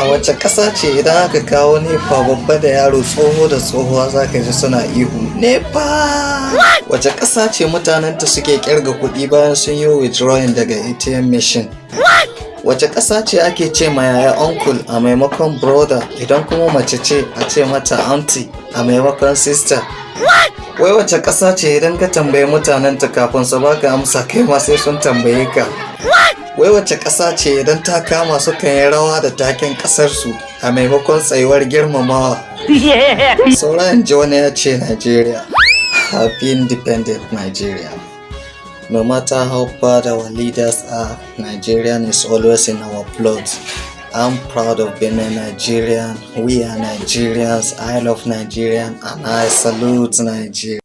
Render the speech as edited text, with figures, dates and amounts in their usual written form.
A wace ƙasa ce idan aka kawo NEPA, babba da yaro, tsoho da tsohuwa, za ka ji suna ihu "NEPA"? Wace ƙasa ce mutanenta suke kirga kuɗi bayan sun yi withdrawing daga ATM machine? Wace ƙasa ce ake ce ma yaya uncle a maimakon brother, idan kuma mace ce a ce mata auntie a maimakon sister? Wai wace ƙasa ce idan ka tambayi mutanenta, kafin su baka amsa kai ma sai sun tambaye ka? Wai wace ƙasa ce idan ta kama sukan yi rawa da taken ƙasarsu a maimakon tsayuwar girmamawa? Sauran ji wani ya ce Nigeria. Happy independent Nigeria. No matter how bad our leaders are, Nigerian is always in our blood. I'm proud of being a Nigerian. We are Nigerians. I love Nigerian and I salute Nigeria.